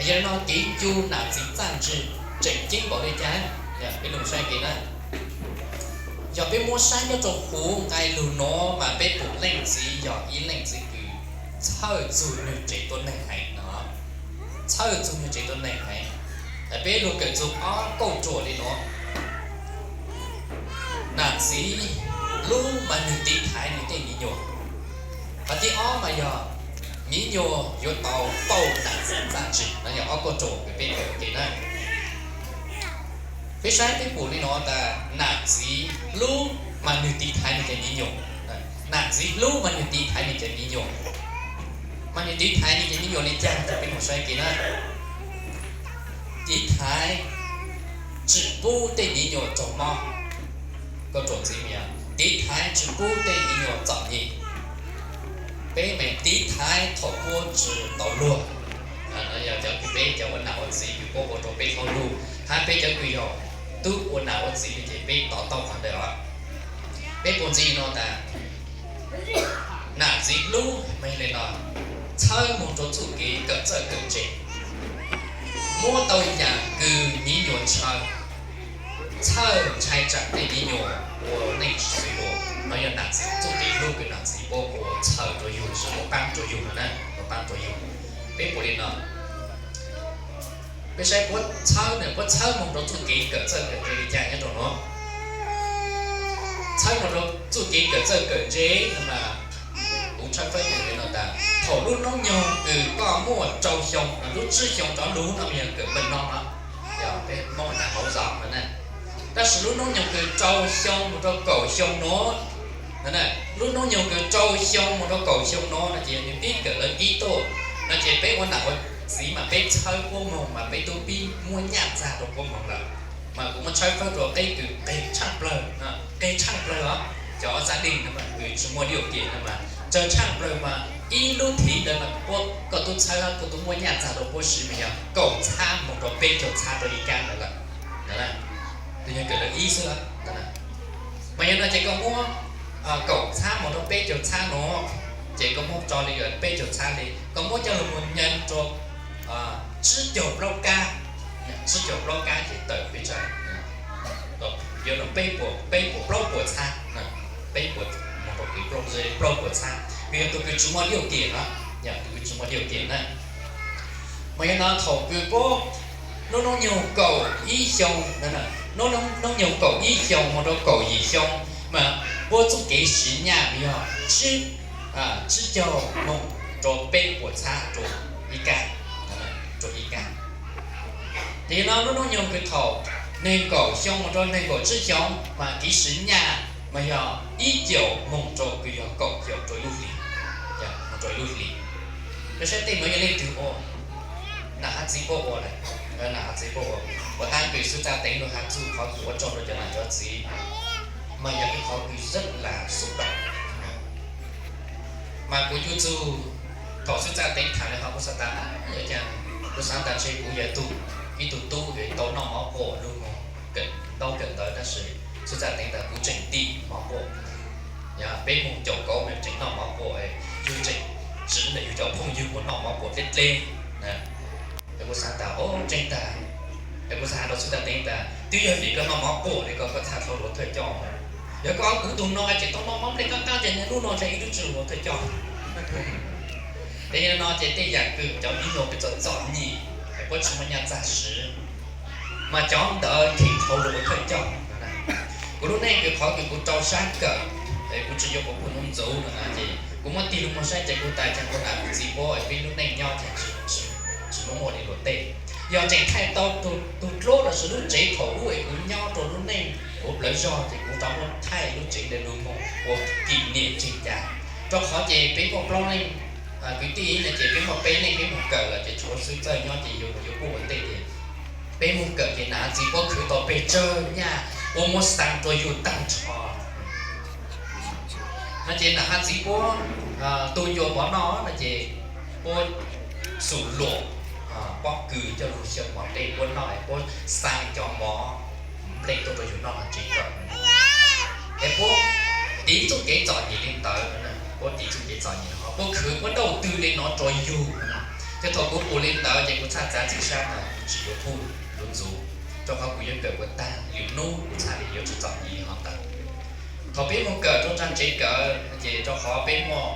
Yog li no kev ncu nam txiv txaj ntsig tseem ceeb npaum li cas? Peb lug saib kev na. Yog peb muab saib nyob rau huv nqai lug nuav mas peb pum leej txiv yog ib leej txiv kws txhawj txug nwg tsev tuab neeg heev no. Txhawj txug nwg tsev tuab neeg heev. Peb lug kawm txug ob kauj ruam li nuav. Nam txiv hlub mas nwg tiv thaiv nwg tej mi nyuam. Qhov thib ob mas yog mi nyuam yuav tau pauj nam txiv txaj ntsig no. Yog ob kauj ruam kws peb kawm kev na. Peb saib peb pum li no tas nam txiv hlub mas nwg tiv thaiv nwg cov mi nyuam. Nam txiv hlub mas nwg tiv thaiv nwg cov mi nyuam. Mas nwg tiv thaiv nwg cov mi nyuam li cas rau peb moog saib kev na. Tiv thaiv tsi pub tej mi nyuam raug mob. Kauj ruam ntxiv, tiv thaiv tsi pub tej mi nyuam txom nyem. Peb mas tiv thaiv thaum puab tsi tau luag. Yog cov kws peb cov ua nam ua txiv kws puab ua rau peb dlhau lug, hab peb cov kws yog tub ua nam ua txiv ces peb to taub qhov ntawd os. Peb pum ntxiv no tas nam txiv hlub mas yog li no, txhawb moog rau txuj kev kawm txawj kawm ntse, muab tau yaam kws mi nyuam ntshaw, txhawj ntshai tsam tej mi nyuam ua neej tsi xws luag. No yog nam txiv txuj kev hlub kws nam txiv puab ua txhawj rau yug, puab paab rau yug no na, puab paab rau yug. Peb pum li no, peb saib puab txhawb, puab txhawb moog rau txuj kev kawm txawj kawm ntse li cas nyob rau no. Txhawb moog rau txuj kev kawm txawj kawm ntse no mas, kuv tshawb fawb li no tas thaum lub noob nyoog kws koj muaj rau xyoo, lub tsib xyoo rov lug no mas yog kawm npeej no, yog peb Moob tas mauv zos no na. Tab sis lub noob nyoog kws rau xyoo moog rau kaum xyoo no, lub noob nyoog kws rau xyoo moog rau kaum xyoo no no ces yog nwg pib kawm lawv ib tuj no ces peb ua nam ua txiv mas peb txhawb puab moog mas peb tub pib muab nyaj txag rau puab moog lawm. Mas kuv muab tshawb fawb rau qeb kws qeg tshaaj plawg, qeg tshaaj plawg os. Cov zaj deeg no mas kws tsi muaj diuj kem no mas tsawg tshaaj plawg mas ib lub thiv ntawd mas puab, koj tub txhawb, koj tub muab nyaj txag rau puab siv mas yog kaum txhab moog rau peb caug txhab rau ib kab ntawd lawm. Tus yog kawm lawv ib xwb. Mas yog no ces koj muab kaum txhab moog rau peb caug txhab no, ces koj muab tso li peb caug txhab li, koj muab coj lug mus nyees rau tsib caug plaub kab, tsib caug plaub kab ces tawm peb tsa, yuav peb puas, peb puas plaub puas txhab, peb puas moog rau plaub puas txhab, vim yog tus kws tsi muaj diuj kem no, yog tus kws tsi muaj diuj kem na. Mas yog no thaum kws puab lub noob nyoog kaum ib xyoo, lub noob nyoog kaum ib xyoo moog rau kaum yim xyoo mas puab txuj kev siv nyaj mas yog tsib caug moog rau peb puas txhab rau ib kab, rau ib kab. Ces yog no lub noob nyoog kws thaum neeg kaum xyoo moog rau neeg kaum tsib xyoo mas kev siv nyaj mas yog ib caum moog rau kws yog kaum caum rau ib lub hlis, rau ib lub hlis. Koj saib tej nuav yog leej twg ua? Nam hab txiv puab ua lawm, nam hab txiv puab ua. Puas tab kws xwb txaj teev lug has txug qhov kws ua tsaug rau cov nam cov txiv, mas yog ib qhov kws rất là xúc động. Mas kuv cug txug thaum xwb txaj teev tham li hov kuv xaav tas, kuv xaav tas ntshe kuv yog tug, ib tug tub es tau noj mov quas lug moog kawm ntaub kawm ntawv tab sis xwb txaj teev tas kuv tseem ntim mov quas. Yog peb moog caum kauv mas tseem noj mov quas, yug tseem tsi ntawm yug cov phooj ywg mus noj mov quas dleb dleb. Es kuv xaav tas o tseeb tag, es kuv xaav has rau xwb txaj teev tas twb yog vim koj noj mov quas li koj, koj txhaj dhau lug thawj coj. Yog koj kuv tug no ces tau noj mov nplej qab qab ces niaj hnub no ces ib tug tsi lug thawj coj. Ces yog no ces tej yam kws cov mi nyuam kws txom txom nyem es puab tsi muaj nyaj txag siv, mas cov ntawd kheev dhau lug ua thawj coj. Kuv lub neej kws qhov kws kuv rau sab kawm, es kuv tsi yuav kuv pug nuv ntxuv no na, ces kuv muab tig lug moog saib ces kuv tas caag kuv nam kuv txiv puab es peb lub neej nyob ces tsi muaj muaj li luag tej. Yog tseem thaij tau tug dluab lossis lub tsev thaum ub es kuv nyob rau lub neej kuv plawv zog ces kuv rov muab thaij lub tsev ntawd lug moog ua kỷ niệm tseem cas. Rau qhov ces peb muaj plaub leej kwv tij no ces peb muaj peb leej peb moog kawm lawm ces tshuav xwb txawj nyob ces yug yuav kuj ua ntej ces peb moog kawm ces nam txiv puab khwv tau peb tsawg nyaj, puab muab xaa rua yug taag nrho. No ces nam hab txiv puab tug yuav mov noj no ces puab xum luam pob kws coj lug xyaw mov nplej puab noj, puab xaa cov mov nplej tuaj rau yug noj no tsev kawm. Es puab tiv txuj kev txom nyem li ntawd, puab tiv txuj kev txom nyem no puab khwv puab dauj twg li no rua yug no. Ces thaum kuv pum li ntawd ces kuv txhaj txav txim sab ntag, kuv tsis yuav phuj lub ntxuv, rau qhov kuv yuav kawm ua tag lwm hnub kuv txhaj li yuav tsis txom nyem ho ntawd. Thaum peb mus kawm rau nraag tsev kawm ces rau qhov peb muaj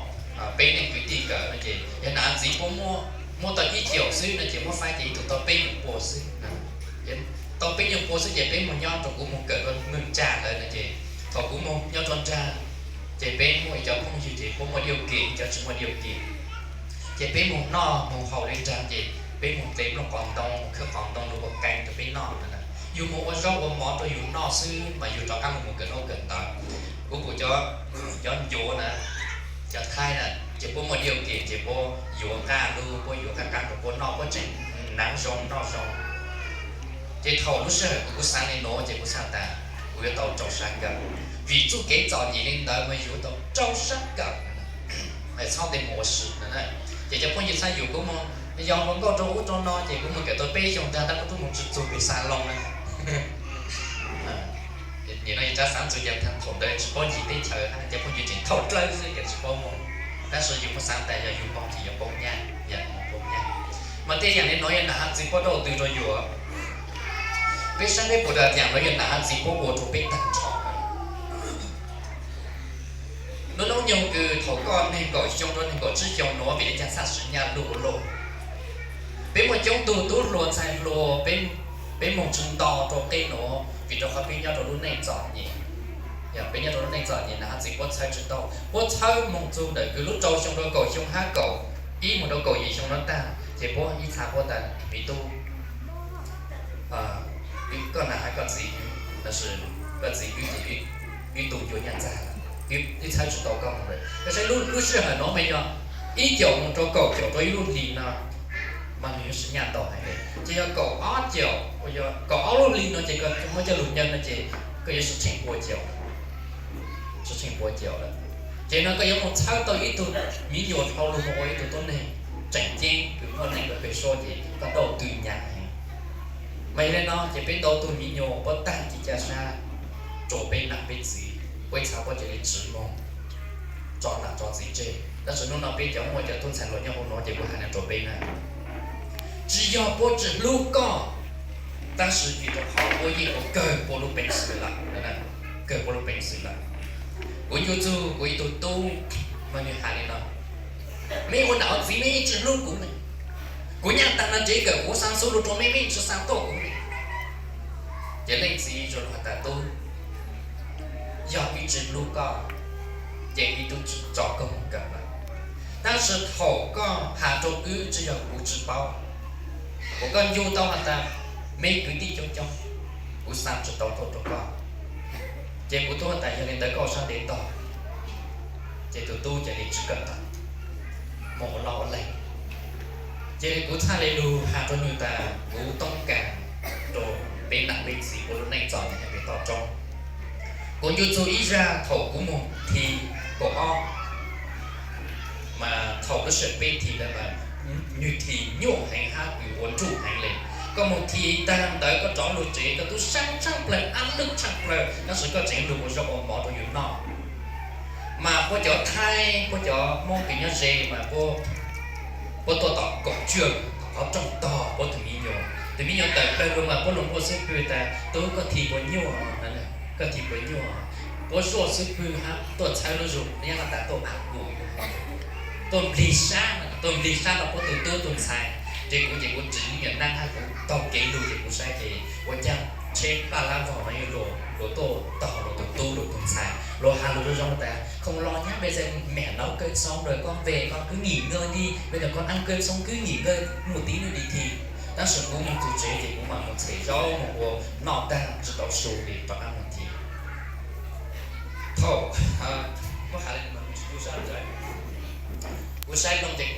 peb neeg kwv tij kawm no ces yog nam txiv puab muaj tau ib caum xwb no ces muab faib ces ib tug tau peb nyuag pua xwb. Tau peb nyuag pua xwb ces peb mus nyob rau, kuv mus kawm rau Moos Tsav lawm no ces thaum kuv mus nyob rau nraag ces peb muaj ib cov phooj ywg ces puab muaj diau kem, ib cov tsis muaj diau kem. Ces peb mus noj mus haus li nraag ces peb mus hle nplooj qos ntoo, mus khawb qos ntoo rau ua qee rau peb noj. Yug mus ua zaub ua mov rau yug noj xwb mas yug rov qab mus kawm ntaub kawm ntawv. Kuv pum cov, cov ncuav na, cov thaib na, ces puab muaj diau kem ces puab yuav nqaj lug, puab yuav qab qab rau puab noj, puab tseem hnav zoo noj zoo. Ces thaum lub sij hawm kuv xaav li nuav ces kuv xaav tas kuv yuav tau rau sab kawm, vim txuj kev txom nyem li ntawd mas yuav tau rau sab kawm, txhob tes mus ua si. Ces cov phooj ywg txhaj yug kuv mus yos hluas nkauj rau ub rau no ces kuv mus kawm tau peb xyoos ntag tab kuv tub mus tsis txug pem xav loo na. Nim no yog tsab xaav txug ces thaum ntawd tsis paub ncig teb chaws, cov phooj ywg tseem thaum dlawb xwb ces tsis paub mus. Tab sis yus muaj xaav tas yog yus mus ces yuav poob nyaj, yog poob nyaj. Mas tej yaam li no yog nam hab txiv puab rau tw rau yus. Peb saib peb puas tas yaam no yog nam hab txiv puab ua rau peb taag nrho. Lub noob nyoog kws thaum koj neeg kaum xyoo rau neeg kaum tsib xyoo nuav vim le caag txhaj siv nyaj luj ua luaj. Peb muaj coob tug tub hluas ntxhais hluas, peb moog tsi nto rau qeb nuav vim rau qhov peb nyob rau lub neej txom nyem. Peb nyob rau lub neej txom nyem nam hab txiv puab txhawb tsi tau, puab txhawb moog txug ntawm kws lub rau xyoo rau kaum xyoo hab kaum ib moog rau kaum yim xyoo nuav tag ces puab ib txha puab tas, me tub, koj nam hab koj txiv, tab sis koj txiv wb ces wb tu ncua nyaj txag, wb txhawb tsi tau koj moog lawm. Koj saib lub sij hawm nuav mas yog ib caum moog rau kaum caum rau ib lub hlis no mas nwg yuav siv nyaj ntau heev le. Ces yog kaum ob caum, kaum ob lub hlis no ces koj muab coj lug nyob no ces koj yuav siv tsheej pua caum, siv tsheej pua caum lawm. Ces no koj yuav moog txhawb tau ib tug miv nyuas dhau lug moog ua ib tug tuab neeg tseem ceeb kws muaj neej rau peg suab ces koj tau tw nyam heev. Mas yog le no ces peb ntau tug miv nyuas puab taag ci ca sab rua peb nam peb txiv, puab ib txha puab cia li tsiv moog tso nam tso txiv tseg. Tab sis nub no peb cov muaj cov tub ntxhais hluas nyob huv nuav ces kuv has le rua peb na, tsi yog puab tsi hlub koj, tab sis vim rau qhov puab yeej ua kawg puab lub peev xwm lawm, kawg puab lub peev xwm lawm. Kuv ncu txug kuv ib tug tub mas nwg has le no, meb ua nam ua txiv meb yeej tsi hlub kuv ne. Kuv nyaj taag no tsev kawm kuv xaa xub lug rua meb, meb yeej tsi xaa tuaj kuv ne. Ces leej txiv tsuas has tas, tub, yog wb tsi hlub koj ces wb tub tsi tso koj moog kawm lawm. Tab sis thaum koj has rua wb tsi yog kuv tsi paub, kuas koj ncu tau has tas meb kwv tij coob coob, kuv xaa tsi tau tuaj rua koj. Ces kuv tub has tas yog le ntawd koj ua sab ntev tog. Ces tus tub cia li tsi kawm tag, moog ua loj ua leeg. Ces kuv txhaj le lug has rua nwg tas kuv toob kas rua peb nam peb txiv ua lub neej txom nyem pem toj roob. Kuv ncu txug ib zag thaum kuv moog thi kaum ob, mas thaum lub sij hawm peb thi ntawd mas nwg thi nyuaj heev hab kws ua nruj heev le. Koj moog thi taag ntawd koj rov lug tsev koj tub saab tshaaj plawg, ab lwj tshaaj plawg, tab sis koj tseem lug ua zaub ua mov rua yus noj. Mas puab cov Thaib, puab cov Moob kws nyob ze mas puab tuaj tom kaum tswj qhov rooj tog puab tus miv nyuas. Tus miv nyuas tawm plawg lug mas puab lug npuaj xub pwg tas, tub koj thi puas nyuaj, koj thi puas nyuaj. Puab zuaj xub pwg hab tuaj txhawb lub zug, nyab has tas tuaj phav kuv, tuaj nplig sab, tuaj nplig sab rua puab tus tub tus ntxhais. Ces kuv ces kuv tsim nyuam naab hab kuv taug kev lug ces kuv saib ces ua caag tsheb paj lab vog no yeej luas tuaj tog luas tus tub luas tus ntxhais, luas has lug zoo zoo tas không lo nhé, bây giờ mẹ nấu cơm xong rồi con về con cứ nghỉ ngơi đi, bây giờ con ăn cơm xong cứ nghỉ ngơi một tí nữa đi thi. Tab sis kuv moog txug tsev ces kuv mam moog txhem zaub moog ua noj taag tsi tau su li rov qab moog thi. Thaum, kuv saib loo ces